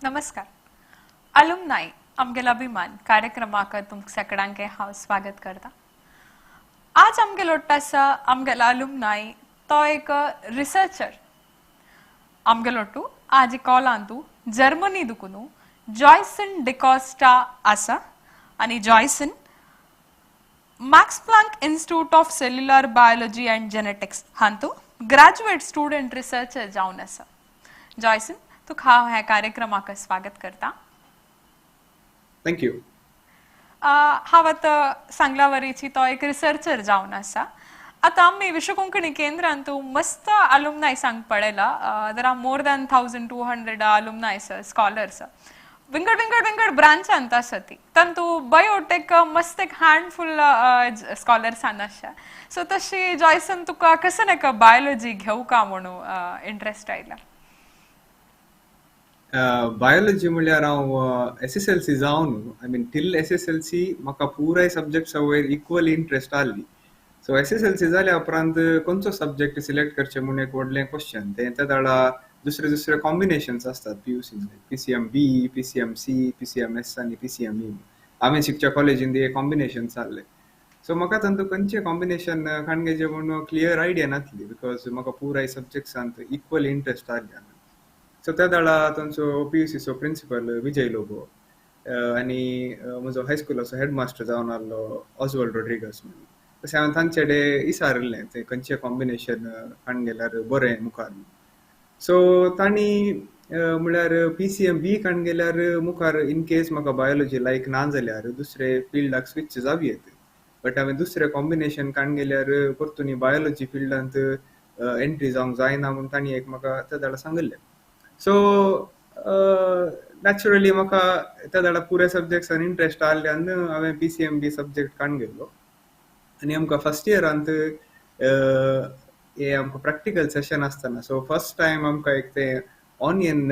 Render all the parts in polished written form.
नमस्कार. अलुमनाय आमगेलो अभिमान कार्यक्रमाक तुमकां सगळ्यांक हांव स्वागत करता. आज आमगेलो आसा आमगेलो अलुमनाय, तो एक रिसर्चर. आमगेलो टू आज कॉलांतू जर्मनी दुकून जॉयसन डिकॉस्टा आसा आनी Joyson max Planck institute of cellular biology and genetics हांतू graduate student researcher जावन आसा. जॉयसन, तुका हांव ह्या कार्यक्रमाक स्वागत करता. Thank you. हांव आतां सांगला वरीची तो एक रिसर्चर जावन आसा. आतां आमी विश्व कोंकणी केंद्रांत मस्त अलुमनाय सांग पळयला. There are more than 1200 alumni scholars, विंगड विंगड विंगड ब्रांचांत आसा ती. तांतू बायोटेक मस्त एक हँडफुल स्कॉलर्सान आसा. सो तशी जॉयसन, तुका कसं नाका बायोलॉजी घेवका का म्हणून इंट्रस्ट आयला? बायोलॉजी म्हणल्यार हांव एसएसएलसी जावन, I mean, till SSLC म्हाका पुराय सब्जेक्ट्सा वयर इक्वल इंट्रस्ट आहली. सो एसएसएलसी जाल्या उपरांत खंयचो सब्जेक्ट सिलेक्ट करचें म्हूण एक व्हडलें क्वेश्चन. तें त्या वेळा दुसरे दुसरे कॉम्बिनेशन्स आसतात पीयूसीन, PCM B, PCM C, PCM S आनी पीसीएम ई. हांवें शिकच्या कॉलेजीन हे कॉम्बिनेशन जाल्ले. सो म्हाका तांतूं खंयचें कॉम्बिनेशन काडगेचें म्हूण क्लियर आयडिया नासली, because म्हाका पुराय सब्जेक्ट्सांत इक्वल इंट्रस्ट आहली. सो त्या वेळा तांचो पीयूसीचो प्रिंसिपल विजय लोबो आनी म्हजो हायस्कुलाचो हेडमास्टर जावन आहलो ऑजवल्ड रोड्रिगस म्हणून, तशें हांवें तांचे कडेन विचारिल्लें तें खंयचें कॉम्बिनेशन काडून गेल्यार बरें मुखार. सो तांणी म्हळ्यार पीसीएम बी काडून गेल्यार मुखार इन केस म्हाका बायोलॉजी लायक ना जाल्यार दुसरे फिल्डाक स्विच जावं येत, बट हांवें दुसरें कॉम्बिनेशन काडून गेल्यार परतून बायोलॉजी फिल्डांत एंट्री जावंक जायना म्हूण तांणी एक म्हाका त्या वेळार सांगिल्लें. सो नॅचरली म्हाका त्या वेळार पुराय सब्जेक्ट्सान इंट्रस्ट आहल्यान हांवें पीसीएम बी सब्जेक्ट काडून गेल्लो. आनी आमकां फर्स्ट इयरांत हे आमकां प्रॅक्टिकल सेशन आसतना, सो फर्स्ट टायम आमकां एक तें ऑनियन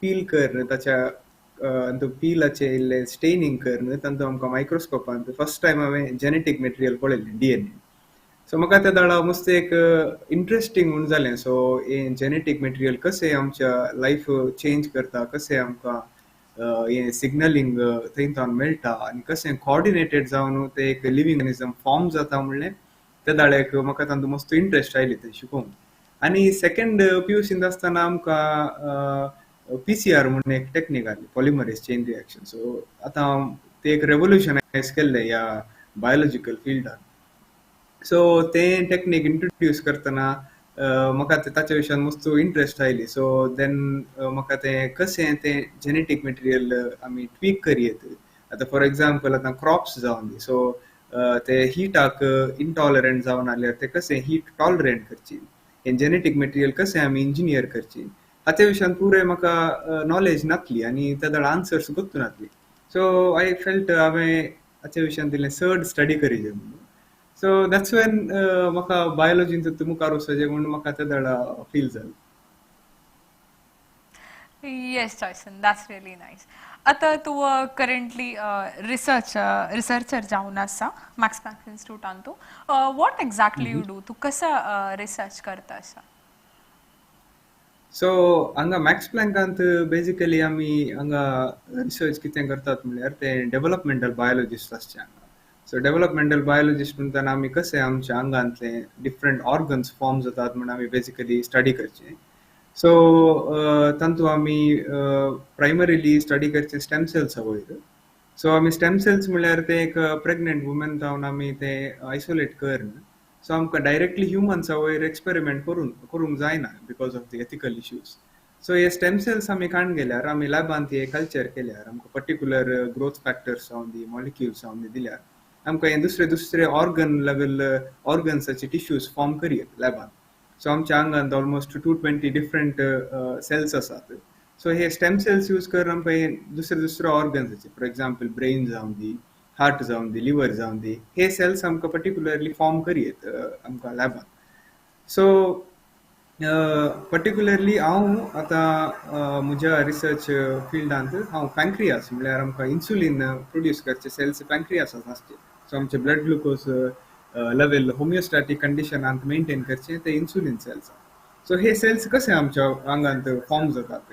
पील कर, ताच्या पिलाचे इल्लें स्टेनिंग कर, तांतूं आमकां मायक्रोस्कोपांत फर्स्ट टायम हांवें जेनेटीक मटेरियल पळयलें, डीएनए. सो म्हाका त्या वेळार मस्त एक इंट्रस्टींग म्हूण जालें. सो हें जेनेटीक मटेरियल कशें आमच्या लायफ चेंज करता, कशें आमकां हें सिग्नलिंग थंय तावन मेळटा आनी कशें कॉर्डिनेटेड जावन ते एक लिवींग ऑर्गनिजम फॉर्म जाता म्हणलें त्या वेळार एक म्हाका तातूंत मस्त इंट्रस्ट आयली तें शिकोवंक. आनी सेकंड पीयूसींत आसतना आमकां पीसीआर म्हणून एक टेक्नीक आसली, पॉलिमरेज चेन रिएक्शन. सो आतां ते एक रेवोल्युशनायज केल्लें ह्या बायोलॉजिकल फिल्डान. सो तें टेक्नीक इंट्रोड्यूस करतना म्हाका ताच्या विशयान मस्त इंट्रस्ट आयली. सो देन म्हाका तें कशें तें जेनेटीक मटेरियल आमी ट्वीक करयेत, आतां फॉर एग्जाम्पल आतां क्रॉप्स जावन दी, सो ते हिटाक इंटॉलरंट जावन जाल्यार ते कशें हीट टॉलरंट करची, हें जेनेटीक मटेरियल कशें आमी इंजिनियर करची, हाचे विशयान पुराय म्हाका नॉलेज नासली आनी त्या वेळार आन्सर्स गोत्तू नासली. सो I felt हांवें हाच्या विशयान इल्लें चड स्टडी करीजे म्हणून. सो that's when म्हाका बायोलॉजीन मुखार वचचें म्हूण म्हाका त्या वेळार फील जालें. Yes, Joyson, that's really nice. आतां तूं करंटली रिसर्चर जावन आसा मॅक्स प्लँक इन्स्टिट्यूटान तूं. What exactly you do? तूं कसो रिसर्च करता आसा? सो हांगा मॅक्स प्लँकांत बेजिकली आमी हांगा रिसर्च कितें करतात म्हणल्यार ते डेव्हलपमेंटल बायोलॉजिस्ट आसचे हांगा. सो डेव्हलपमेंटल बायोलॉजिस्ट म्हणटाना आमी कशें आमच्या आंगांतले डिफरंट ऑर्गन्स फॉर्म जातात म्हूण आमी बेजिकली स्टडी करचे. सो तातूंत आमी प्रायमरीली स्टडी करचे स्टेम सेल्सा वयर. सो आमी स्टेम सेल्स म्हणल्यार ते एक प्रेग्नंट वुमन जावन आमी ते आयसोलेट करन, सो आमकां डायरेक्टली ह्युमन्सा वयर एक्सपेरिमेंट करून करूंक जायना because of the ethical issues. So hey stem cells आमी काडून गेल्यार, आमी लॅबांत हे कल्चर केल्यार, आमकां पर्टिक्युलर ग्रोथ फॅक्टर्स जावन दी, मॉलिक्युल्स जावन दी दिल्यार, आमकां हे दुसरे दुसरे ऑर्गन लेवल ऑर्गन्साचे टिश्यूज फॉर्म करयेत लॅबांत. सो आमच्या आंगांत ऑलमोस्ट 220 डिफरंट सेल्स आसात. सो हे स्टेम सेल्स यूज करून आमकां हे दुसरे दुसरे ऑर्गन्साचे, फॉर एग्जाम्पल ब्रेन जावन दी, हार्ट जावन दी, लिवर जावन दी, हे सेल्स आमकां पर्टिक्युलरली फॉर्म करयेत आमकां लॅबांत. सो पर्टिक्युलरली हांव आतां म्हज्या रिसर्च फिल्डांत हांव पँक्रियास, म्हणल्यार आमकां इन्सुलीन प्रोड्यूस करचे सेल्स पँक्रियासात आसचे. सो आमचे ब्लड ग्लुकोज लेवल होमिओस्टॅटीक कंडिशनांत मेंटेन करचे ते इन्सुलीन सेल्स. सो हे सेल्स कसे आमच्या आंगांत फॉर्म जातात,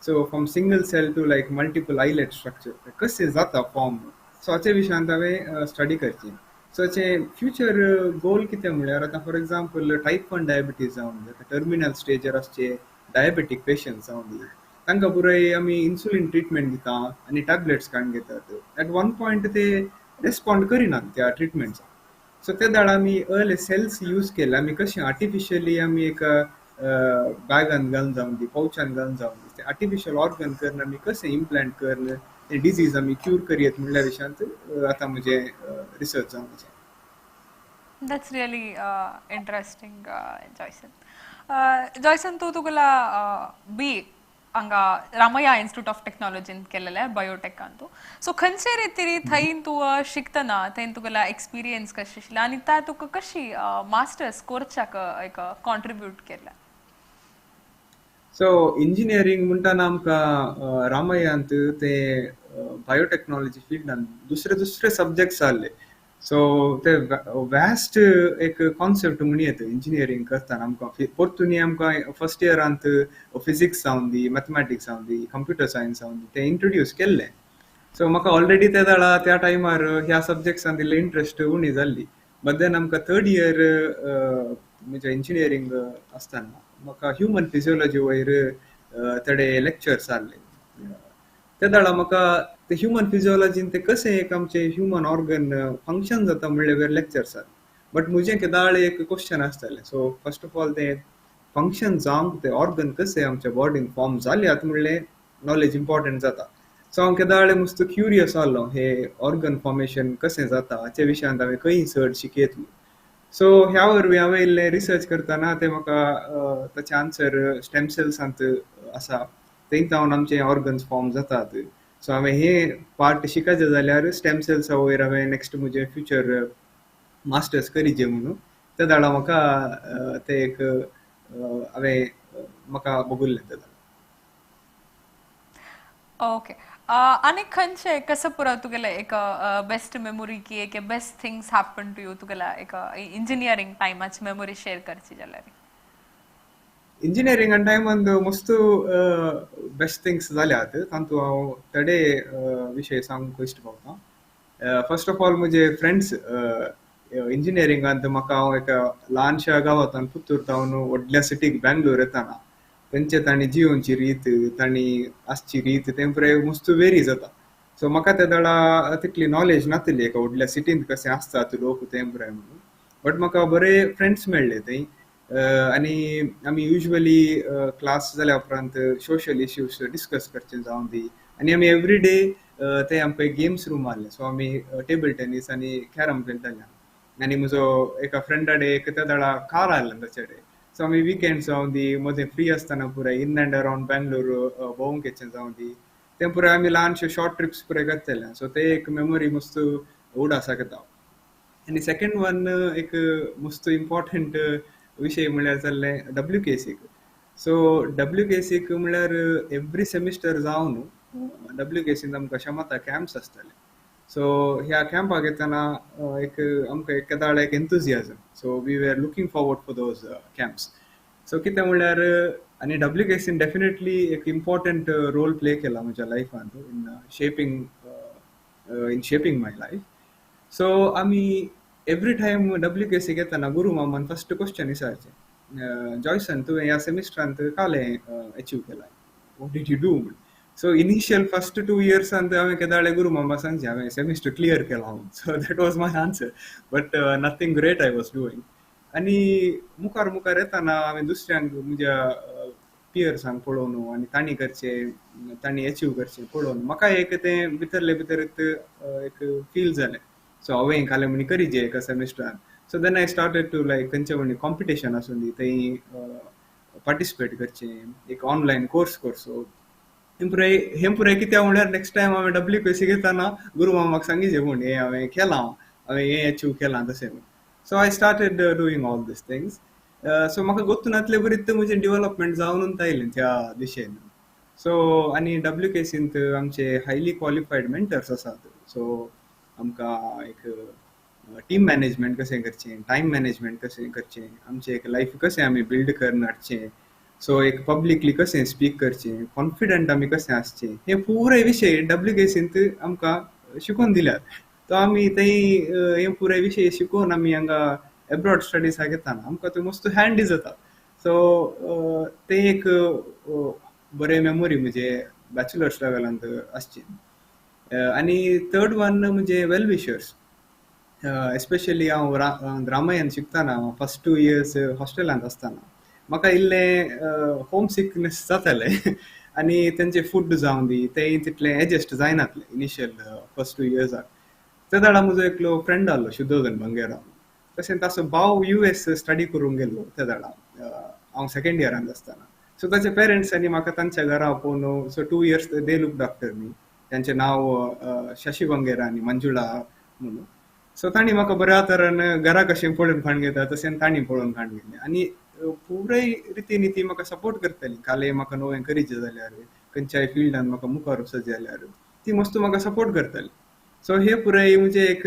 So from single cell to like multiple islet structure कशें जाता फॉर्म, सो हाचे विशयांत हांवें स्टडी करची. सो हाचे फ्युचर गोल कितें म्हणल्यार आतां फॉर एग्जाम्पल टायप 1 डायबिटीज जावन दी, आतां टर्मिनल स्टेजीर आसचे डायबेटीक पेशंट्स जावन दी, तांकां पुराय आमी इन्सुलीन ट्रिटमेंट दिता आनी टॅबलेट्स काडून घेतात. एट वन पॉयंट ते रेस्पॉन्ड करिनात त्या ट्रिटमेंट्साक. सो ते दाड आमी अर्ले सेल्स यूज केले, आमी कशें आर्टिफिशियली आमी एक बॅगान घालून जावन दी, पावचान घालून जावन दी, ते आर्टिफिशियल ऑर्गन करून आमी कशें इम्प्लांट करून ते डिजीज आमी क्यूर करयेत म्हणल्या विशयांत आतां म्हजें रिसर्च जावन आसा. That's really interesting, Joyson. Joyson, तूं तुगेला बी हांगा रामय्या इन्स्टिट्यूट ऑफ टेक्नॉलॉजीन केलेले बयोटेकांतू. सो खंयचे रितीरी थंय तूं शिकतना थंय तुगेला एक्सपिरियन्स कशें आशिल्लें आनी ता तुका कशी मास्टर्स कोर्चाक एक कॉन्ट्रिब्यूट केलें? सो इंजिनियरींग म्हणटाना आमकां रामय्यांत ते बायोटेक्नॉलॉजी फिल्डान दुसरे दुसरे सब्जेक्ट्स आहले. सो ते वॅस्ट एक कॉन्सेप्ट म्हण येता. इंजिनियरींग करतना आमकां परतून आमकां फर्स्ट इयरांत फिजिक्स जावन दी, मॅथमॅटिक्स जावन दी, कंप्युटर सायन्स जावन दी, ते इंट्रोड्यूस केल्ले. सो म्हाका ऑलरेडी ते वेळा त्या टायमार ह्या सब्जेक्ट्सान इल्ले इंट्रस्ट उणी जाल्ली. बट then आमकां थर्ड इयर म्हजें इंजिनियरींग आसतना म्हाका ह्युमन फिजियोलॉजी वयर थोडे लेक्चर्स आहले. ते वेळा म्हाका ते ह्युमन फिजियोलॉजीन ते कशें एक आमचे ह्युमन ऑर्गन फंक्शन जाता म्हणले वयर लेक्चर्स आसले. बट म्हजें केदाळ एक क्वेश्चन आसतालें, सो फर्स्ट ऑफ ऑल ते फंक्शन जावंक ते ऑर्गन कशें आमच्या बॉडीन फॉर्म जाल्यात म्हणलें नॉलेज इम्पॉर्टंट जाता. सो हांव केदाळे मस्त क्युरियस आहलो, हे ऑर्गन फॉर्मेशन कशें जाता हाचे विशयांत हांवें खंय चड शिकयत. सो ह्या वरवीं हांवें इल्लें रिसर्च करतना ते म्हाका ताचें आन्सर स्टेम सेल्सांत आसा, थंय जावन आमचे ऑर्गन्स फॉर्म जातात. सो हांवें हे पार्ट शिकायचें जाल्यार स्टेम सेल्सा वयर हांवें नेक्स्ट म्हजें फ्युचर मास्टर्स करीजे म्हणून ते दाडा म्हाका ते एक हांवें म्हाका बगुल्लें ते. ओके, आनी खंयचे कसं पुरो तुगेले एक बेस्ट मेमोरी की एक best things happen to you तुगेला एक इंजिनियरींग टायमाची मेमोरी शेअर करची जाल्यार? इंजिनियरिंग टायमान मस्त बेस्ट थिंग्स जाल्यात, तातूंत हांव थोडे विशय सांगूंक इश्ट पावता. फर्स्ट ऑफ ऑल म्हजे फ्रेंड्स. इंजिनियरिंगांत म्हाका हांव एका ल्हानशा गांवांत पुत्तूर तावन व्हडल्या सिटीक बँगलोर येताना तेंचे तांणी जियोवची रीत, तांणी आसची रीत तें पुराय मस्त वेरी जाता. सो म्हाका त्या वेळा तितली नॉलेज नासली एका व्हडल्या सिटींत कशें आसतात लोक तें पुराय म्हणून. बट म्हाका बरे फ्रेंड्स मेळ्ळे थंय आनी आमी युजवली क्लास जाल्या उपरांत सोशल इश्यूज डिस्कस करचे जावन दी आनी आमी एवरी डे ते आमकां एक गेम्स रूम आहले, सो आमी टेबल टेनीस आनी कॅरम खेळटाले. आनी म्हजो एका फ्रेंडा कडेन एक त्या वेळा कार आहलें ताचे कडेन. सो आमी विकेंड्स जावन दी, मदें फ्री आसतना पुराय इन अँड अरावंड बँगलोर भोंवूंक वचचें जावन दी, तें पुराय आमी ल्हानशे शॉर्ट ट्रिप्स पुराय करताले. सो ते एक मेमोरी मस्त उडासाक येता. आनी सेकंड वन एक मस्त इम्पॉर्टंट विशय म्हणल्यार जाल्लें डब्ल्यू के सीक. सो डब्ल्यू के सीक म्हणल्यार एवरी सेमिस्टर जावन डब्ल्यू के सीन आमकां शमता कॅम्प्स आसताले. सो ह्या कॅम्पाक येतना एक आमकां एक केदाळ एक enthusiasm, so we were looking forward for those camps. So कितें म्हणल्यार आनी डब्ल्यू के सीन डेफिनेटली एक इम्पॉर्टंट रोल प्ले केला म्हज्या लायफांत in shaping my life. So आमी एवरी टायम डब्ल्यू के सीक येतना गुरू मामान फर्स्ट क्वेश्चन विचारचें, जॉयसन, तुवें ह्या सेमिस्टरांत कालें अचीव केलां, what did you do? म्हण. सो इनिशियल फर्स्ट 2 इयर्सांत हांवें केदाळे गुरू मामा सांगचें, हांवें सेमिस्टर क्लियर केलां. So that was my answer, but nothing great I was doing. आनी मुखार मुखार येतना हांवें दुसऱ्यांक, म्हज्या पियर्सांक पळोवन आनी तांणी करचें, तांणी अचीव करचें पळोवन म्हाका एक तें भितरले भितर एक फील जालें, सो हांवें कालें म्हणी करीजे एका सेमिस्टरान. So then I started to like खंयचे म्हणी कॉम्पिटिशन आसूं दी, थंय पार्टिसिपेट करचें, एक ऑनलायन कोर्स करचो. हें पुराय, हें पुराय कित्याक म्हणल्यार नेक्स्ट टायम हांवें डब्ल्यू के सी घेतना गुरू मामाक सांगीचे म्हूण हें हांवें केलां, हांवें हें अचीव केलां तशें म्हूण. So I started doing all these things. So म्हाका गोत्तू नातले बरीत म्हजें डेव्हलपमेंट जावन आयलें त्या दिशेन. सो आनी डब्ल्यू के सींत आमचे हायली क्वॉलिफायड मेंटर्स आसात. सो आमकां एक टीम मॅनेजमेंट कशें करचें, टायम मॅनेजमेंट कशें करचें, आमचें एक लायफ कशें आमी बिल्ड करून हाडचें. सो एक पब्लिकली कशें स्पीक करचें, कॉन्फिडंट आमी कशें आसचें, हे पुराय विशय डब्ल्यू आमकां शिकोवन दिल्यात. तो आमी थंय हे पुराय विशय शिकोवन आमी हांगा एब्रॉड स्टडीसाक येताना आमकां त्यो मस्त हँडी जाता. सो ते एक बरे मेमोरी म्हणजे बॅचलर्स लेवलांत आसची. आनी थर्ड वन म्हणजे वेल विशर्स. एस्पेशली हांव रामायण शिकतना फर्स्ट 2 इयर्स हॉस्टेलांत आसतना म्हाका इल्लें होम सिकनेस जातालें आनी तेंचे फूड जावं दी, तें तितलें एडजस्ट जायनातलें इनिशियल फर्स्ट 2 इयर्साक. त्या वेळार म्हजो एकलो फ्रेंड आहलो, शुद्धोधन बंगेरा. तशें ताचो भाव यूएस स्टडी करूंक गेल्लो त्या वेळार हांव सेकेंड इयरान आसतना. सो ताच्या पेरंट्सांनी म्हाका तांच्या घरा आपोवन, so 2 years they look after me. तांचें नांव शशी बंगेरा आनी मंजुळा म्हणून. सो तांणी म्हाका बऱ्या तरेन घरा कशें पळोवन काडून घेता तशें तांणी पळोवन काडून घेतलें आनी पुराय रितीन ती म्हाका सपोर्ट करताली. काले म्हाका नवें करीचें जाल्यार, खंयच्याय फिल्डान म्हाका मुखार वचत जाल्यार ती मस्त म्हाका सपोर्ट करताली. सो हे पुराय म्हणजे एक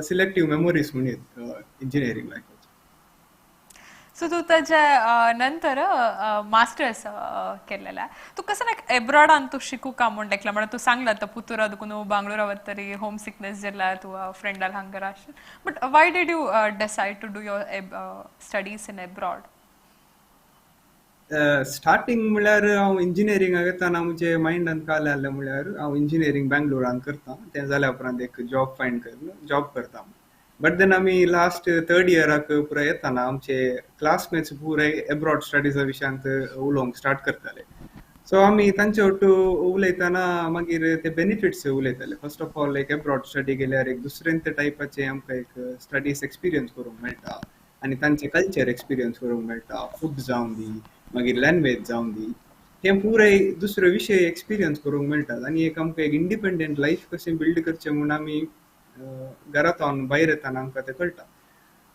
सिलेक्टीव मेमोरीज म्हणयत इंजिनियरींग लायफाचे. सो तूं ताच्या नंतर मास्टर्स केलेला. तूं कसं लायक एब्रॉडान तूं शिकू का म्हूण देखला? म्हणल्यार तूं सांगला आतां पुतुरा तुका बांगलोरा वतरी होम सिकनेस जाल्या, तूं फ्रेंडाक हांगर आशिल्लें, but why did you decide to do your studies in abroad? Starting म्हणल्यार हांव इंजिनियरिंगाक येताना म्हजे मायंडान काल आसलें, म्हणल्यार हांव इंजिनियरींग बँगलोरान करता, तें जाल्या उपरांत एक जॉब फायंड करून जॉब करता. बट then आमी लास्ट थर्ड इयराक पुराय येताना आमचे क्लासमेट्स पुराय एब्रॉड स्टडीजा विशयांत उलोवंक स्टार्ट करताले. सो आमी तांचे ಒಟ್ಟು उलयतना मागीर ते बेनिफिट्स उलयताले. फर्स्ट ऑफ ऑल, एक एब्रॉड स्टडी गेल्यार एक दुसरें टायपाचे आमकां एक स्टडीज एक्सपिरियन्स करूंक मेळटा आनी तांचे कल्चर एक्सपिरियन्स करूंक मेळटा. फूड जावं दी, मागीर लँग्वेज जावं दी, हे पुराय दुसरे विशय एक्सपिरियन्स करूंक मेळटात आनी एक आमकां एक इंडिपेंडंट लायफ कशें बिल्ड करचें म्हूण आमी घरांत भायर येताना आमकां तें कळटा.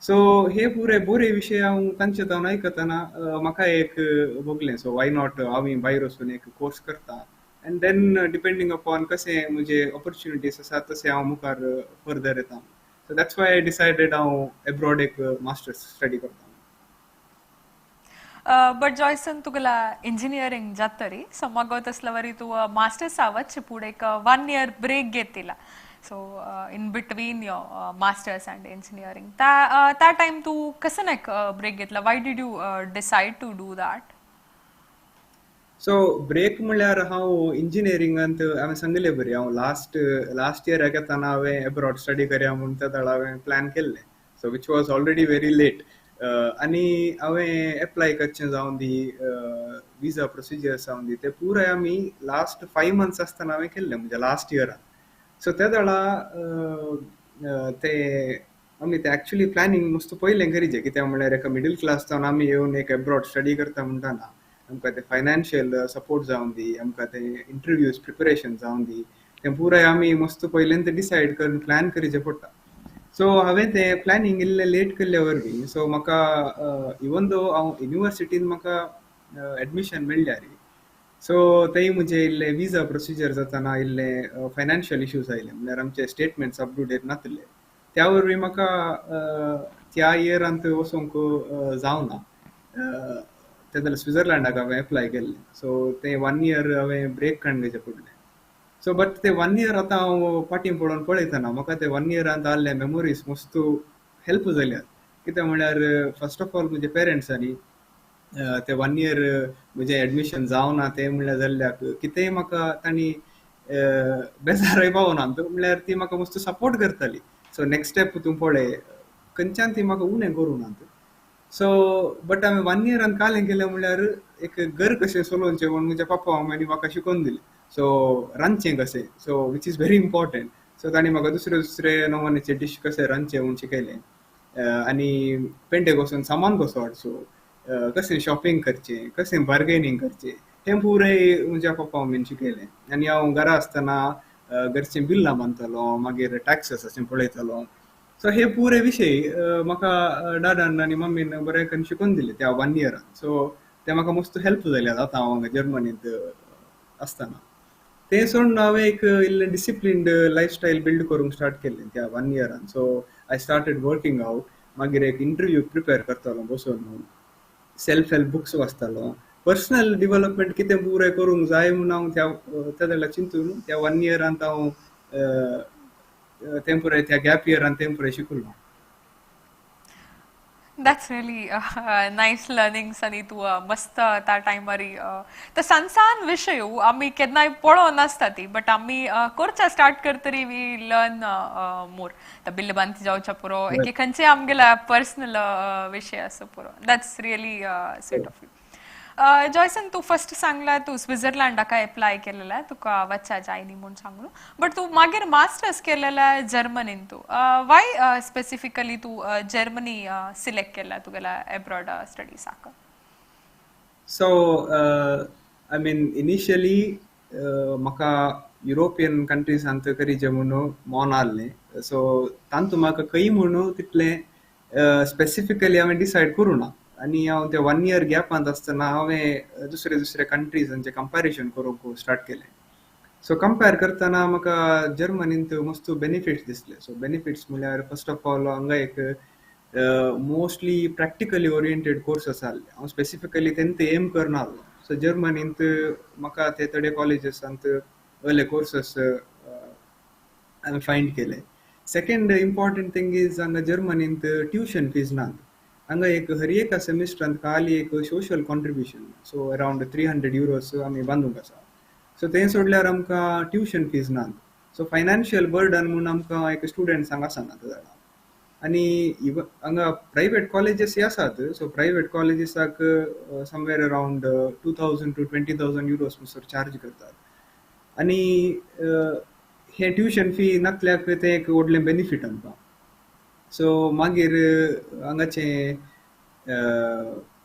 सो हे पुराय बरे विशय हांव तांचे जावन आयकतना म्हाका एक भोगलें, सो why not हांव भायर वचून एक कोर्स करता एंड then depending upon कशें म्हजे ऑपॉर्च्युनिटीज आसा तशें हांव मुखार फर्दर येता. So that's why I decided हांव एब्रॉड एक मास्टर्स स्टडी करता. बट जॉयसन, तुगेला इंजिनियरींग जातरी, सो मगो तसल्या वरी तूं मास्टर्स वचचे फुडें एक वन इयर ब्रेक घेतिला. So in between your masters and engineering, त्या त्या टायम तूं कसं एक ब्रेक घेतला? Why did you decide to do that? So break म्हणल्यार हांव इंजिनियरिंगांत, हांवें सांगिल्ले बरी, हांव लास्ट लास्ट इयराक येताना हांवें एब्रॉड स्टडी करया म्हूण त्या वेळार हांवें प्लॅन केल्लें, so which was already very late. आनी हांवें एप्लाय करचें जावं दी, विजा प्रोसिजर्स जावं दी, ते पुराय आमी लास्ट 5 मंथ्स आसतना हांवें केल्लें म्हणजे लास्ट इयरान. सो त्या वेळा ते आमी ते एक्चुअली प्लॅनिंग मस्त पयलें करीचे. कित्याक म्हणल्यार एका मिडल क्लास जावन आमी येवन एक एब्रॉड स्टडी करता म्हणटाना आमकां ते फायनान्शियल सपोर्ट जावं दी, आमकां ते इंटरव्यूज प्रिपरेशन जावं दी, तें पुराय आमी मस्त पयल्यान ते डिसायड करून प्लॅन करीचें पडटा. सो हांवें तें प्लॅनिंग इल्लें लेट केल्ले वरवीं, सो म्हाका इवन दो हांव युनिवर्सिटीन म्हाका एडमिशन मेळ्ळ्यार, सो थंय म्हजे इल्ले विजा प्रोसिजर जाताना इल्ले फायनान्शियल इश्यूज आयले. म्हणल्यार आमचे स्टेटमेंट्स अप टू डेट नासले. त्या वरवीं म्हाका त्या इयरांत वचोंक जावना. ते जाल्यार स्विट्झर्लंडाक हांवें एप्लाय केल्लें. सो तें वन इयर हांवें ब्रेक काडून घेवचें पडलें. सो बट ते वन इयर आतां हांव फाटीं पळोवन पळयतना म्हाका ते वन इयरांत आहले मेमोरीज मस्त हेल्प जाल्यात. कित्याक म्हणल्यार फर्स्ट ऑफ ऑल म्हजे पेरंट्सांनी ते वन इयर म्हजें एडमिशन जावना तें म्हणल्यार जाल्ल्याक कितेंय म्हाका तांणी बेजारय पावना. म्हणल्यार ती म्हाका मस्त सपोर्ट करताली. सो नेक्स्ट स्टेप तूं पळय, खंयच्यान ती म्हाका उणें करूं नात. सो बट हांवें वन इयरान कालें केलें म्हणल्यार एक घर कशें चलोवचें म्हूण म्हज्या पप्पा मम्मीनी म्हाका शिकोवन दिलें. सो रांदचें कशें, so which is very important. So तांणी म्हाका दुसरे दुसरे नमुन्याचे डीश कशें रांदचें म्हूण शिकयलें आनी पेंटेक वचून सामान कसो हाडचो, कशें शॉपिंग करचें, कशें बार्गेनींग करचें, तें पुराय म्हज्या पप्पा मम्मीन शिकयलें. आनी हांव घरा आसतना घरचीं बिल्लां बांदतालो, मागीर टॅक्सीस अशें पळयतालो. सो हे पुरे विशय म्हाका डाडान आनी मम्मीन बरें करून शिकोवन दिले त्या वन इयरान. सो ते म्हाका मस्त हेल्प जाले आतां हांव हांगा जर्मनींत आसतना. तें सोडून हांवें एक इल्लें डिसिप्लिन्ड लायफस्टायल बिल्ड करूंक स्टार्ट केलें त्या one इयरान. So I started working out, मागीर एक इंटरव्यू प्रिपेर करतालो बसून, सेल्फ हेल्प बुक्स वाचतालो. पर्सनल डिव्हलपमेंट कितें पुराय करूंक जाय म्हूण हांव त्या त्या जाल्यार चिंतून त्या वन इयरांत हांव तें पुराय त्या गॅप इयरान तें पुराय शिकलो. That's really nice learnings आनी तूं मस्त त्या टायमार तर सान सान विशय आमी केन्नाय पळोवन नासता ती, बट आमी करच्या स्टार्ट करतरी we learn मोर. तर बिल्ल बांती जावच्या पुरो, एक खंयचे आमगेल्या पर्सनल विशय आसा पुरो. That's really sweet of you. Joyson, तूं फर्स्ट सांगला तूं स्वित्झर्लंडाका एप्लाय केलेला, तुका वच्चा जाय न्ही म्हूण सांगलो, बट तूं मागीर मास्टर्स केलेला जर्मनीन. तूं वाय स्पेसिफिकली तूं जर्मनी सिलेक्ट केला तुगेल्या एब्रॉड स्टडीसाक? सो I mean, initially म्हाका युरोपियन कंट्रीजांत करीचे म्हणून मन आहलें. सो तातूंत म्हाका खंय म्हणून तितलें स्पेसिफिकली हांवें डिसायड करूं ना. आनी हांव त्या वन इयर गॅपांत आसतना हांवें दुसरे दुसरे कंट्रीजांचें कंपॅरिजन करूंक स्टार्ट केलें. सो कंपेर करतना म्हाका जर्मनींत मस्त बेनिफिट्स दिसले. सो बेनिफिट्स म्हणल्यार, फर्स्ट ऑफ ऑल, हांगा एक मोस्टली प्रॅक्टिकली ओरिएंटेड कोर्स आसले. हांव स्पेसिफिकली तेंत एम करना आसलो. सो जर्मनींत म्हाका ते थोडे कॉलेजीसांत असले कोर्सेस हांवें फायंड केले. सेकंड इम्पॉर्टंट थिंग is, हांगा जर्मनींत ट्युशन फीज नात. हांगा एक हर एका सेमिस्टरांत खाली एक social contribution, so around €300 आमी बांदूंक आसा. सो तें सोडल्यार आमकां ट्युशन फीज नात. सो फायनान्शियल बर्डन म्हूण आमकां एक स्टुडंट्सांक आसना जाणा. आनी हांगा प्रायवेट कॉलेजीस आसात. सो प्रायवेट कॉलेजीसाक somewhere around 2,000 to €20,000 म्हणसर चार्ज करतात. आनी हे ट्युशन फी नासल्याक तें एक व्हडलें बेनिफीट आमकां. सो मागीर हांगाचे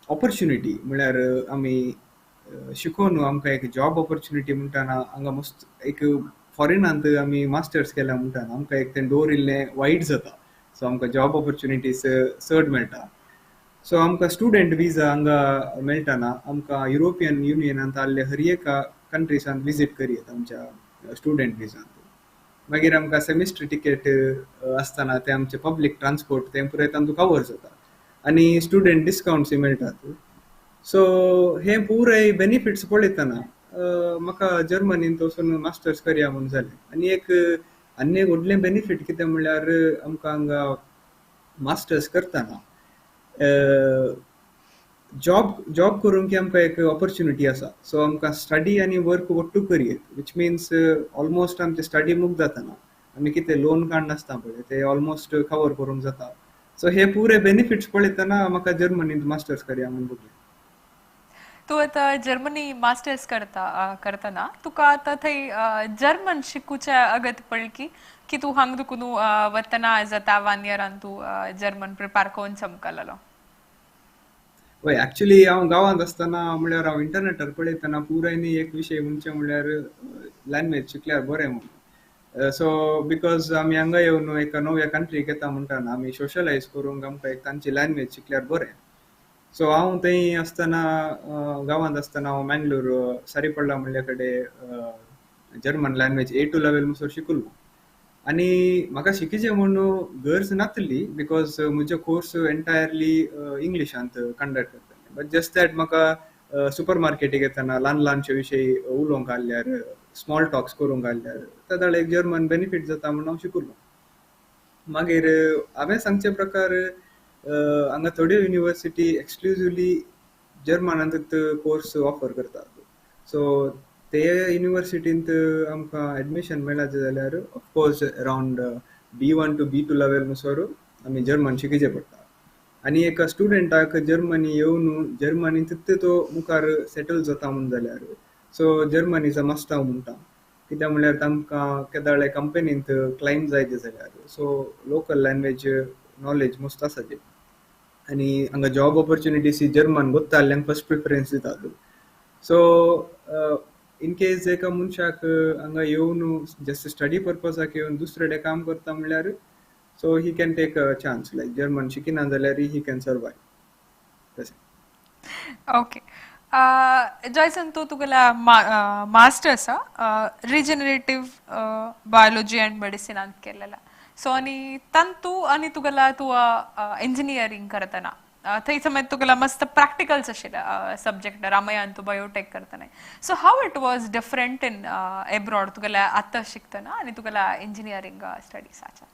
ऑपॉर्च्युनिटी म्हळ्यार आमी शिकोवन आमकां एक जॉब ऑपॉर्च्युनिटी म्हणटाना, हांगा मस्त एक फॉरेनांत आमी मास्टर्स केल्या म्हणटाना आमकां एक तें डोर इल्लें वायड जाता. सो आमकां जॉब ऑपॉर्च्युनिटीज चड मेळटा. सो आमकां स्टुडंट विजा हांगा मेळटाना आमकां युरोपियन युनियनांत आहले हर एका कंट्रीसांत विजीट करयेत आमच्या स्टुडंट विजांत. मागीर आमकां सेमिस्टर टिकेट आसतना ते आमचे पब्लीक ट्रान्सपोर्ट तें पुराय तातूंत कवर जाता आनी स्टुडंट डिस्कावंट्सूय मेळटात. सो हे पुराय बेनिफिट्स पळयतना म्हाका जर्मनींत वचून मास्टर्स करया म्हूण जालें. आनी एक आनी एक व्हडलें बेनिफीट कितें म्हणल्यार, आमकां हांगा मास्टर्स करतना जॉब करूंक आमकां एक ऑपॉर्च्युनिटी आसा. सो आमकां स्टडी आनी वर्क ಒಟ್ಟು करयेत, which means almost आमचे स्टडी मुक्त जाताना आमी कितें लोन काडनासता पळय, ते ऑलमोस्ट कवर करूंक जाता. सो हे पुरे बेनिफिट्स पळयतना म्हाका जर्मनींत मास्टर्स करया म्हूण भोगलें. तूं आतां जर्मनी मास्टर्स करता करतना तुका आतां थंय जर्मन शिकूचें अगत पडली की तूं हांगा तुका न्हू वतना जाता वन इयरान तूं जर्मन प्रिपेर करून चमकलेलो? हय, एक्चुली हांव गांवांत आसतना म्हळ्यार हांव इंटरनेटार पळयतना पुराय एक विशय म्हणचे म्हणल्यार लँग्वेज शिकल्यार बरें म्हणून. सो because आमी हांगा येवन एका नव्या कंट्रीक येता म्हणटाना आमी सोशलायज करूंक आमकां एक तांची लँग्वेज शिकल्यार बरें. सो हांव थंय आसतना, गांवांत आसतना हांव मँगलोर सारीपल्ला म्हणल्या कडेन जर्मन लँग्वेज ए2 लेवल म्हणसर शिकलो. आनी म्हाका शिकीचें म्हूण गरज नासली, because म्हजो कोर्स एंटायरली इंग्लिशांत कंडक्ट करताले. बट जस्ट that म्हाका सुपर मार्केटीक येतना ल्हान ल्हानशे विशय उलोवंक आहल्यार, स्मॉल टॉक्स करूंक आहल्यार, तेदोळ एक जर्मन बेनिफीट जाता म्हूण हांव शिकलो. मागीर हांवें सांगचे प्रकार, हांगा थोड्यो युनिवर्सिटी एक्सक्लुजिवली जर्मनांतूच कोर्स ऑफर करतात. सो ते युनिवर्सिटींत आमकां एडमिशन मेळाचें जाल्यार of course around B1 to B2 level म्हणसर आमी जर्मन शिकचें पडटा. आनी एका स्टुडंटाक जर्मनी येवन जर्मनींतूच तो मुखार सेटल जाता म्हूण जाल्यार, so German is a must हांव म्हणटा. कित्याक म्हणल्यार तांकां केदोळे कंपनींत क्लायम जायत जाल्यार सो लोकल लँग्वेज नॉलेज मस्त आसाची. आनी हांगा जॉब ऑपॉर्च्युनिटीज जर्मन गोत्ता जाल्ल्यांक फर्स्ट प्रिफरन्स दितात. सो इन केस एका मनशाक हांगा येवन जस्ट स्टडी पर्पजाक येवन दुसरे कडेन काम करता म्हणल्यार, so he can take a chance, like German शिकिना जाल्यार he can survive तशें. ओके जॉयसन, तूं तुगेल्या मास्टर्स रिजनरेटीव बायोलॉजी अँड मेडिसिनांत केलेला. सो आनी तातूं आनी तुगेला तूं इंजिनियरींग करतना थंय समज तुगेलो मस्त प्रॅक्टिकल्स आशिल्ले सब्जेक्ट रामयान तूं बायोटेक करतना. So how it was different in abroad तुगेल्या आतां शिकतना आनी तुगेल्या इंजिनियरींग स्टडीसाच्या?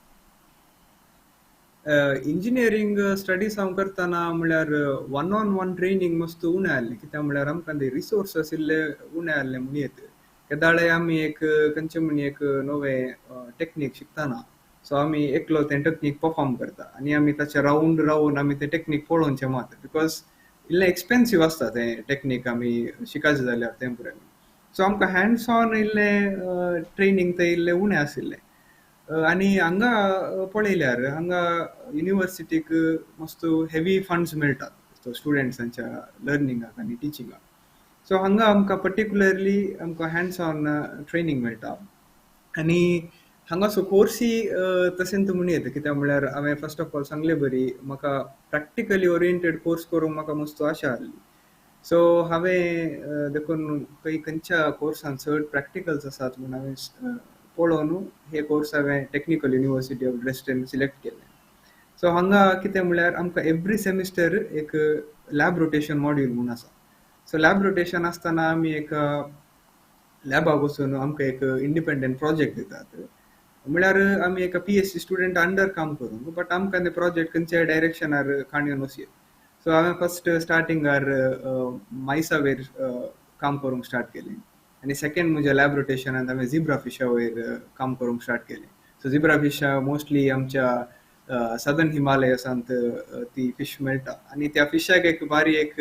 इंजिनियरींग स्टडीज हांव करतना म्हळ्यार वन ऑन वन ट्रेनींग मस्त उणें आहलें, कित्याक म्हळ्यार आमकां ते रिसोर्सस इल्ले उणें आहले म्हणून येत. केदाळे आमी एक खंयचे म्हणी एक नवें टॅक्नीक शिकतना, सो आमी एकलो तें टॅक्नीक परफॉर्म करता आनी आमी ताचे रावंड रावून आमी तें टॅक्नीक पळोवचें मात, because इल्लें एक्सपेन्सीव आसता तें टॅक्नीक आमी शिकायचें जाल्यार तें पुराय. सो आमकां हँड्स ऑन इल्लें ट्रेनींग तें इल्लें उणें आशिल्लें. आनी हांगा पळयल्यार हांगा युनिवर्सिटीक मस्त हेवी फंड्स मेळटात स्टुडंट्सांच्या लर्निंगाक आनी टिचिंगाक. सो हांगा आमकां पर्टिक्युलरली आमकां हँड्स ऑन ट्रेनींग मेळटा. आनी हांगासो कोर्सी तशेंच म्हणू येता, कित्याक म्हळ्यार हांवें फर्स्ट ऑफ ऑल सांगले बरी म्हाका प्रॅक्टिकली ओरिएंटेड कोर्स करूंक म्हाका मस्त आशा आहली. सो हांवें देखून खंय खंयच्या कोर्सान चड प्रॅक्टिकल्स आसात म्हूण हांवें पळोवन हे कोर्स हांवें technical university of Dresden select केले. सो हांगा कितें म्हळ्यार आमकां एवरी सेमिस्टर एक लॅब रोटेशन मॉड्यूल म्हूण आसा. सो लॅब रोटेशन आसतना आमी एक लॅबाक वचून आमकां एक इंडिपेंडंट प्रोजेक्ट दितात, म्हळ्यार आमी एका पीएचडी स्टुडंट अंडर काम करूंक, बट आमकां ते प्रोजेक्ट खंयच्याय डायरेक्शनार काणयेन वचयेत. सो हांवें फर्स्ट स्टार्टिंगार मायसा वयर काम करूंक स्टार्ट केलें आनी सेकंड म्हज्या लॅब रोटेशनान हांवें झिब्रा फिशा वयर काम करूंक स्टार्ट केलें. सो झिब्रा फिशा मोस्टली आमच्या सदर्न हिमालयसांत ती फिश मेळटा आनी त्या फिशाक एक बारी एक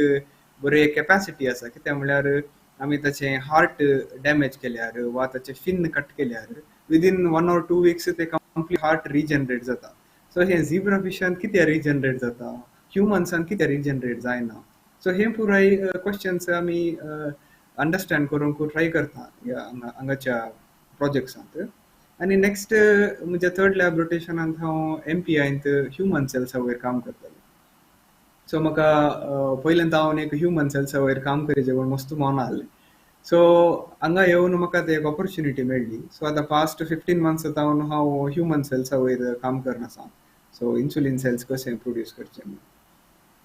बरी कॅपॅसिटी आसा, कित्याक म्हळ्यार आमी ताचें हार्ट डॅमेज केल्यार वा ताचें फिन कट केल्यार विदीन 1 or 2 weeks ते कंप्लीट हार्ट रिजनरेट जाता. सो हें झिब्रा फिशान कित्याक रिजनरेट जाता, ह्युमन्सान कित्याक रिजनरेट जायना? सो हे पुराय क्वेश्चन्स आमी अंडरस्टँड करूंक ट्राय करता हांगाच्या प्रोजेक्ट्सांत. आनी नेक्स्ट म्हज्या थर्ड लॅब रोटेशनांत हांव एमपीआयंत ह्युमन सेल्सा वयर काम करतालें. सो म्हाका पयल्यान हांव एक ह्युमन सेल्सा वयर काम करीचें म्हूण मस्त मन आहलें. सो हांगा येवन म्हाका ते एक ऑपॉर्च्युनिटी मेळ्ळी. सो आतां पास्ट 15 मंथ्स जावन हांव ह्युमन सेल्सा वयर काम करना आसा. सो इन्सुलीन सेल्स कशें प्रोड्यूस करचें म्हूण.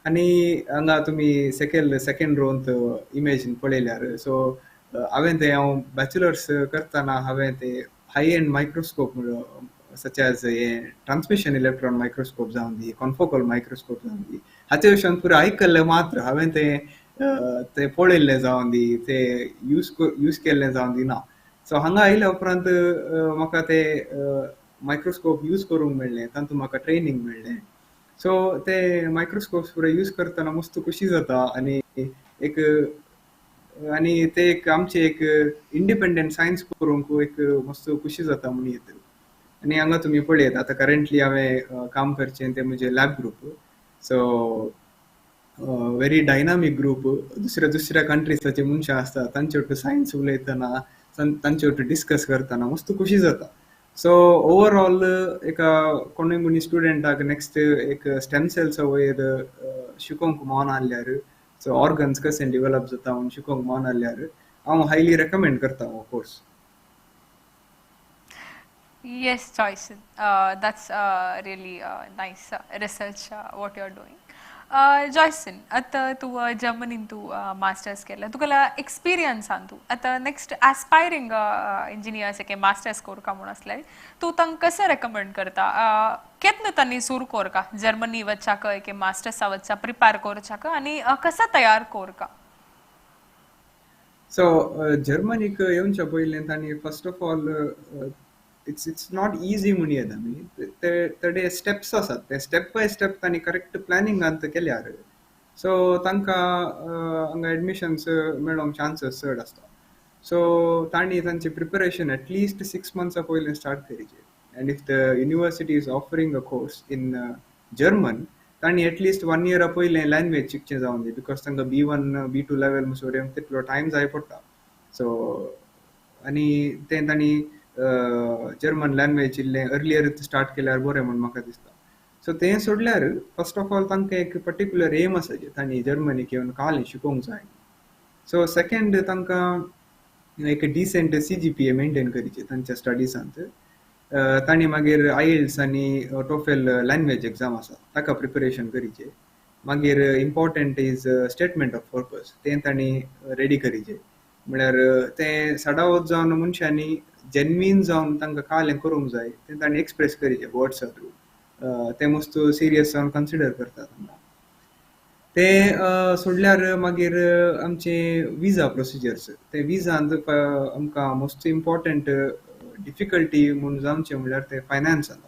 आनी हांगा तुमी सेकंड रोंत इमेजीन पळयल्यार, सो हांवें तें हांव बॅचलर्स करतना हांवें ते high end microscope such as हे ट्रान्समिशन इलेक्ट्रॉन मायक्रोस्कोप जावन दी, कॉन्फोकल मायक्रोस्कोप जावन दी, हाचे विशयान पुराय आयकल्लें मात्र, हांवें तें ते पळयल्लें जावन दी, ते यूज केल्लें जावन दी ना. सो हांगा आयल्या उपरांत म्हाका ते मायक्रोस्कोप यूज करूंक मेळ्ळें, तातूंत म्हाका ट्रेनींग मेळ्ळें. सो ते मायक्रोस्कोप पुराय यूज करतना मस्त खुशी जाता आनी एक आनी ते एक आमचे एक इंडिपेंडंट सायन्स करूंक एक मस्त खुशी जाता म्हणून येता. आनी हांगा तुमी पळयत आतां करंटली हांवें काम करचें तें म्हजें lab group. So very dynamic group, दुसऱ्या दुसऱ्या कंट्रीसाचे मनशां आसता, तांचे वटेन सायन्स उलयतना तांचे वटेन डिस्कस करतना मस्त खुशी जाता. सो ओवरऑल एका कोणूय मनीस स्टुडंटाक नेक्स्ट एक स्टेम सेल्सा वयर शिकोवंक मन आहल्यार, सो ऑर्गन्स कशें डिवेलप जाता म्हूण शिकोवंक मन आहल्यार हांव हायली रेकमेंड करता हो course. Yes, Joyce, that's really nice research what you are doing. Joyson, आतां तूं जर्मनीन तूं मास्टर्स केलें, तुगेल्या एक्सपिरियन्सान तूं आतां नेक्स्ट एस्पायरींग इंजिनियर्स एके मास्टर्स कोरका म्हूण आसल्यार तूं तांकां कशें रेकमेंड करता? केन्ना तांणी सुरू कोरका जर्मनी वच्चाक एके मास्टर्सा वच्चा प्रिपेर कोरचाक आनी कशें तयार कोरका? सो जर्मनीक येवच्या पयलीं तांणी first of all it's not easy म्हणून येता आमी, ते थोडे स्टेप्स आसात, ते स्टेप बाय स्टेप तांणी करेक्ट प्लॅनिंगांत केल्यार सो तांकां हांगा एडमिशन्स मेळोंक चान्सीस चड आसता. सो तांणी तांचे प्रिपरेशन एटलिस्ट 6 मंथ्सा पयलीं start करीचें. And if the university is offering a course in German, तांणी एटलिस्ट 1 इयरा पयलें लँग्वेज शिकचें जावन दी, because तांकां B1 B2 level म्हणसर तितलो टायम जाय पडटा. सो आनी तें तांणी जर्मन लँग्वेज इल्लें अर्लियर स्टार्ट केल्यार बरें म्हूण म्हाका दिसता. सो तें सोडल्यार फर्स्ट ऑफ ऑल तांकां एक पर्टिक्युलर एम आसा तांणी जर्मनीक येवन कालें शिकोवंक जाय. सो सेकेंड तांकां एक डिसेंट CGPA maintain करीचें तांच्या स्टडीजांत. तांणी मागीर आयल्स आनी टोफेल लँग्वेज एग्जाम आसा ताका प्रिपरेशन करीचें. मागीर important is statement of purpose, तें तांणी रेडी करीचे. म्हळ्यार तें सडावत जावन मनशांनी जेन्युइन जावन तांकां कालें करूंक जाय तें तांणी एक्सप्रेस करीचें वर्ड्सा थ्रू. तें मस्त सिरियस जावन कन्सिडर करतात हांगा. तें सोडल्यार मागीर आमचे विजा प्रोसिजर्स, ते विजांत आमकां मोस्ट इम्पॉर्टंट डिफिकल्टी म्हूण जावचें म्हणल्यार ते फायनान्स जाता.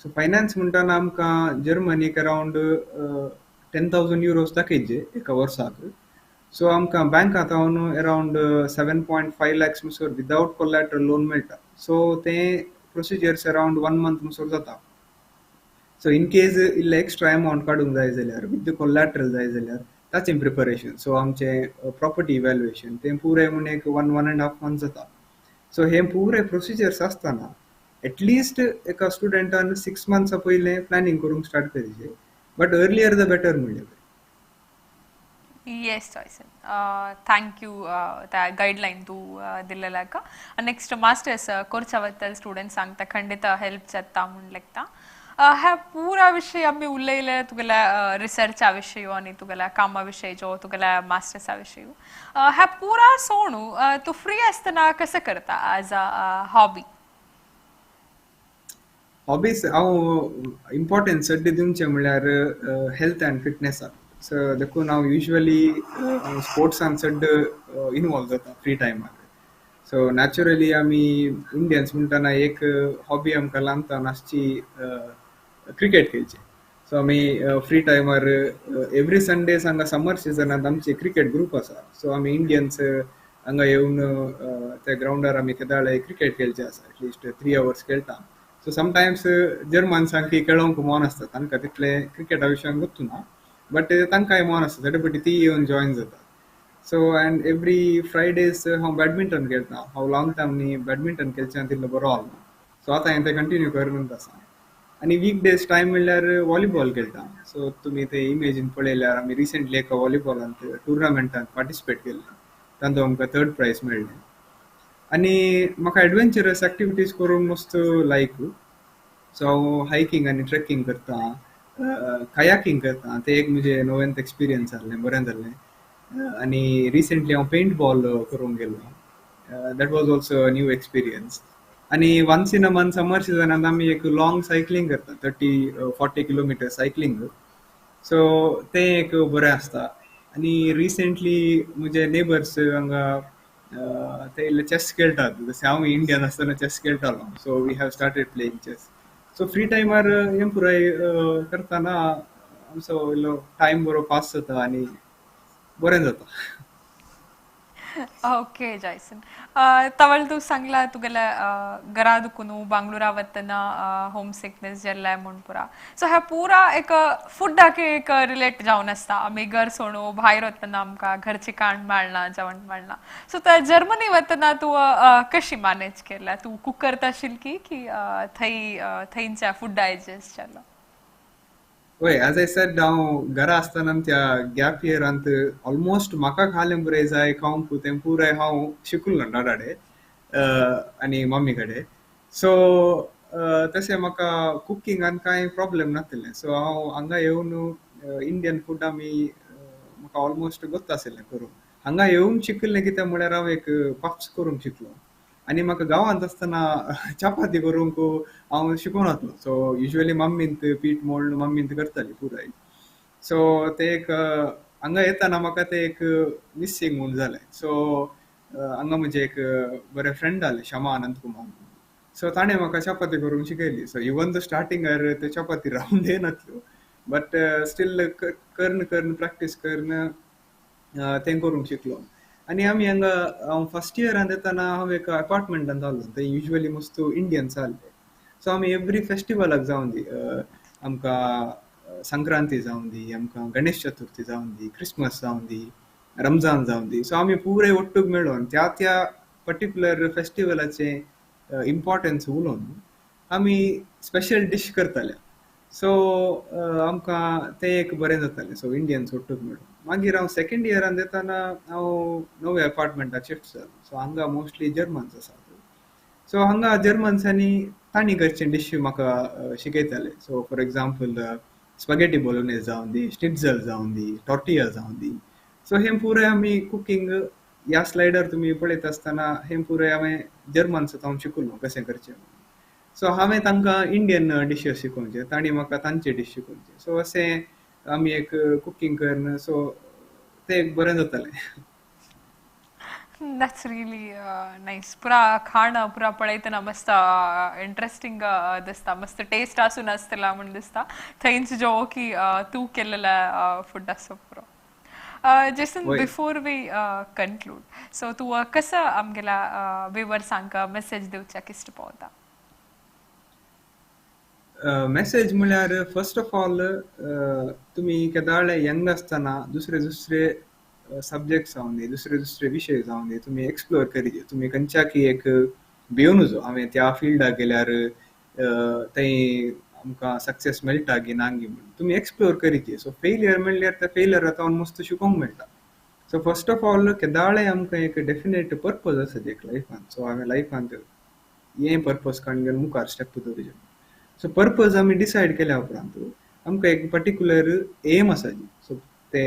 सो फायनान्स म्हणटाना आमकां जर्मनीक अरावंड 10,000 युरोज दाखयचे एका वर्साक. सो आमकां बँकांत अरावंड 7.5 लॅक्स म्हणसर विदावट कोलॅटरल लोन मेळटा. सो तें प्रोसिजर्स अरावंड 1 मंथ म्हणसर जाता. सो इन केज इल्लें एक्स्ट्रा अमावंट काडूंक जाय जाल्यार विथ कोलॅटरल जाय जाल्यार ताचें प्रिपरेशन, सो आमचें प्रॉपर्टी इव्हॅल्युएशन तें पुराय म्हूण एक 1-1.5 मंथ जाता. सो हे पुराय प्रोसिजर्स आसतना एटलिस्ट एका स्टुडंटान 6 मंथ्सा पयलें प्लॅनिंग करूंक स्टार्ट करीचें, बट अर्लियर the better म्हणलें. येस जॉयसन, thank you त्या गायडलायन तूं दिल्लेल्याक. नेक्स्ट मास्टर्स कोर्सा बद्दल स्टुडंट्सांक खंडित हेल्प जाता म्हूण लेखता. ह्या पुरा विशय आमी उलयले तुगेल्या रिसर्चा विशय आनी तुगेल्या कामा विशय जो तुगेल्या मास्टर्सा विशय. ह्या पुरा सोणू तूं फ्री आसतना कसं करता एज अ हॉबी? हॉबीज हांव इम्पॉर्टन्स सद्या दिवचें म्हणल्यार हेल्थ अँड फिटनेसाक. सो देखून हांव युजली स्पोर्ट्सान चड इनवॉल्व जाता फ्री टायमार. सो नॅचरली आमी इंडियन्स म्हणटना एक हॉबी आमकां ल्हानपणान आसची क्रिकेट खेळची. सो आमी फ्री टायमार एवरी संडेज हांगा समर सिजनांत आमचे क्रिकेट ग्रूप आसा. सो आमी इंडियन्स हांगा येवन त्या ग्रावंडार आमी केदाळे क्रिकेट खेळचे आसा, एटलिस्ट 3 आवर्स खेळटा. सो समटायम्स जर्मन्सांक खेळोंक मन आसता, तांकां तितलें क्रिकेटा विशयान गोत्तू ना, बट तांकांय मन आसता, तेटे ती येवन जॉयन जाता. सो अँड एवरी फ्रायडेज हांव बॅडमिंटन खेळटा. हांव लॉंग टायम न्ही बॅडमिंटन खेळच्यान तितलो बरो आहलो, सो आतां हांवें तें कंटिन्यू करून आसा. आनी वीक डेज टायम म्हणल्यार वॉलीबॉल खेळटा. सो तुमी ते इमेजीन पळयल्यार आमी रिसेंटली एका वॉलीबॉलांत टुर्नामेंटांत पार्टिसिपेट केल्लें, तातूंत आमकां 3rd प्रायज मेळ्ळें. आनी म्हाका एडवेंचरस एक्टिविटीज करूंक मस्त लायक. सो हांव हायकींग आनी ट्रेकींग करता, कयाकिंग करता, तें एक म्हजें नवेंच एक्सपिरियन्स जाल्लें, बरें जाल्लें. आनी रिसेंटली हांव पेंट बॉल करूंक गेल्लो, that was also a new experience. आनी once in a month summer सिजनांत आमी एक लॉंग सायकलींग करता, 30-40 किलोमिटर सायकलींग. सो तें एक बरें आसता. आनी रिसेंटली म्हजे नेबर्स हांगा ते इल्ले चॅस खेळटात, जशें हांव इंडियन आसतना चॅस खेळटालो. So we have started playing chess. So free टायमार हें पुराय करतना आमचो इल्लो टायम बरो पास जाता आनी बरें जाता. ओके जॉयसन, तवळ तूं सांगला तुगेल्या घरा दुखून बांगलोरा वतना होम सिकनेस जाल्लें म्हूण पुरा. सो ह्या पुरा एक फुडाक एक रिलेट जावन आसता. आमी घर सोडून भायर वतना आमकां घरचें खाण मेळना, जेवण मेळना. सो त्या जर्मनी वतना तूं कशी मॅनेज केल्या? तूं कूक करता आशिल्ली की की थंय थंयच्या फुडा एडजस्ट जालो? वय, एज I said, हांव घरा आसतना त्या गॅप इयरांत ऑलमोस्ट म्हाका खालें पुराय जाय खावंक तें पुराय हांव शिकलो डाडाडे आनी मम्मी कडेन. सो तशें म्हाका कुकिंगान कांय प्रॉब्लेम नासलें. सो हांव हांगा येवन इंडियन फूड आमी म्हाका ऑलमोस्ट गोत्ता आशिल्लें करूंक. हांगा येवन शिकलें कितें म्हळ्यार हांव एक पफ्स करूंक शिकलो. आनी म्हाका गांवांत आसतना चपाती करूंक हांव शिकून वतलो. सो युजली मम्मींत पीठ मोडून मम्मींत करताली पुराय. सो तें एक हांगा येतना म्हाका तें एक मिसींग म्हूण जालें. सो हांगा म्हजें एक बरें फ्रेंड आहलें, क्षमा अनंत कुमार. सो ताणें म्हाका चपाती करूंक शिकयली. सो इवन the स्टार्टिंगार त्यो चपाती रावंड येनासल्यो, बट स्टील करून करून प्रॅक्टीस करून तें करूंक शिकलो. आनी आमी हांगा हांव फर्स्ट इयरान येतना हांव एका अपार्टमेंटान रावलो, थंय युजली मस्त इंडियन्स आहले. सो आमी एवरी फेस्टिवलाक जावन दी, आमकां संक्रांती जावन दी, आमकां गणेश चतुर्थी जावन दी, क्रिसमस जावन दी, रमजान जावन दी, सो आमी पुराय ಒಟ್ಟುಗ್ मेळोन त्या त्या पर्टिक्युलर फेस्टिवलाचें इम्पॉर्टन्स उलोवन आमी स्पेशल डीश करताले. सो आमकां तें एक बरें जातालें. सो इंडियन्स ಒಟ್ಟುಗ್ मेळोन. मागीर हांव सेकेंड इयरान येतना हांव नव्या अपार्टमेंटाक शिफ्ट जालो. सो हांगा मोस्टली जर्मन्स आसात. सो हांगा जर्मन्सांनी तांणी करचे डीश म्हाका शिकयताले. So for example स्पगेटी बोलोनेज जावन दी, श्निट्झल जावन दी, टॉर्टिया जावन दी. सो हें पुराय आमी कुकींग ह्या स्लायडर तुमी पळयता आसतना हें पुराय हांवें जर्मन्स हांव शिकलो कशें करचें. सो हांवें तांकां इंडियन डिशीस शिकोवचे, तांणी म्हाका तांचे डीश शिकोवचे. सो अशें आमी एक कुकींग करून सो तें एक बरें जातालें. That's really nice. पुरा खाण पुरा पळयतना मस्त इंट्रस्टिंग दिसता, मस्त टेस्ट आसून आसतला म्हूण दिसता. थंयच जो की तूं केल्लें फूड आसा पुरो. Jason, before we conclude, so तूं कसो आमगेल्या व्युवर्सांक मेसेज दिवच्याक इश्ट पावता? मेसेज म्हळ्यार फर्स्ट ऑफ ऑल तुमी केदाळे यंग आसतना दुसरे दुसरे सब्जेक्ट जावन दी, दुसरे दुसरे विशय जावन दी, तुमी एक्सप्लोर करीत. तुमी खंयच्याकी एक भियोन जो हांवें त्या फिल्डाक गेल्यार थंय आमकां सक्सेस मेळटा की ना गी म्हूण तुमी एक्सप्लोर करीत. सो फेलियर म्हणल्यार त्या फेलियरा मस्त शिकोंक मेळटा. सो फर्स्ट ऑफ ऑल केदाळे आमकां एक डेफिनेट पर्पज आसा एक लायफान. सो हांवें लायफान हें पर्पज काडून घेवन मुखार स्टेप दवरिजे. सो पर्पज आमी डिसायड केल्या उपरांत आमकां एक पर्टिक्युलर एम आसा जी. सो ते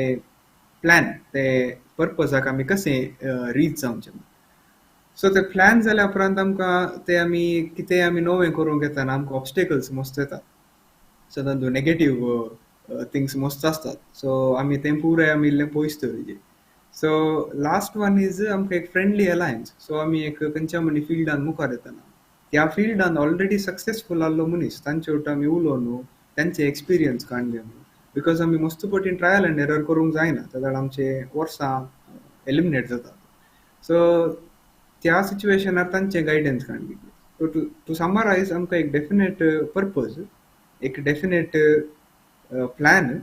प्लॅन, ते पर्पजाक आमी कशें रीच जावचें. सो ते प्लॅन जाल्या उपरांत आमकां ते आमी कितेंय आमी नवें करूंक येतना आमकां ऑब्स्टेकल्स मस्त येतात. सो तातूंत नेगेटीव थिंग्स मस्त आसतात. सो आमी तें पुराय आमी इल्लें पयस दवरिजे. सो लास्ट वन is आमकां एक फ्रेंडली अलायन्स. सो आमी एक खंयच्या मनी फिल्डान मुखार येतना त्या फिल्डान ऑलरेडी सक्सेसफूल आहलो मनीस तांचे वटेन आमी उलोवन तांचे एक्सपिरियन्स काडले आमी, because आमी मस्त पटीन ट्रायल एंड एरर करूंक जायना, जाल्यार आमचे वर्सां एलिमिनेट जातात. सो त्या सिच्युएशनार तांचे गायडन्स काडली. सो टू समरायज, आमकां एक डेफिनेट पर्पज, एक डेफिनेट प्लॅन,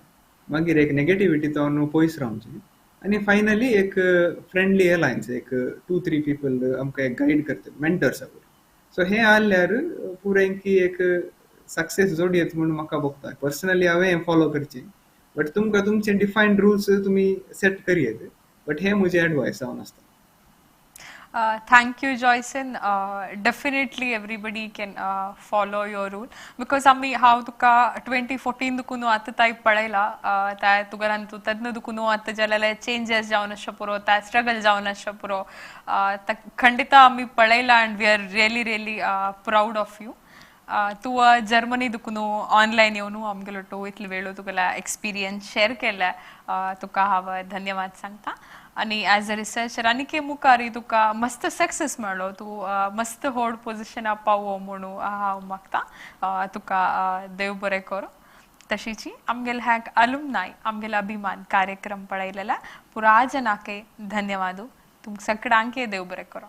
मागीर एक नेगेटिविटी जावन पयस रावचें आनी फायनली एक फ्रेंडली अलायन्स, एक 2-3 पीपल आमकां एक गायड करतात, मेंटर्स. सो हें आहल्यार पुराय की एक सक्सेस जोडयेत म्हूण म्हाका भोगता. पर्सनली हांवें हें फॉलो करचें, बट तुमकां तुमचे डिफायन्ड रुल्स तुमी सेट करयेत, बट हें म्हजें एडवायस जावन आसता. Thank you, Joyson. Definitely everybody can follow your rule because आमी हांव तुका 2014 दुकून आतां ताय पळयला, त्या तुगेल्यान तूं तेन्ना दुकून आतां जालेले चेंजीस जावन आसचे पुरो, त्या स्ट्रगल जावन आसचे पुरो, खंडिता आमी पळयला and we are really really proud of you. तूं जर्मनी दुकून ऑनलायन येवन आमगेलो टो इतले वेळो तुगेल्या एक्सपिरियन्स शेअर केल्या, तुका हांव धन्यवाद सांगता. आनी एज अ रिसर्चर आनी के मुखार तुका मस्त सक्सेस मेळ्ळो, तूं मस्त व्हड पोजिशना पावो म्हणून हांव मागता. तुका देव बरें करूं. तशीची आमगेले हॅक अलुमनाय आमगेले अभिमान कार्यक्रम पळयलेला पुरा जनाके धन्यवाद. तुमकां सगळ्यांके देव बरें करूं.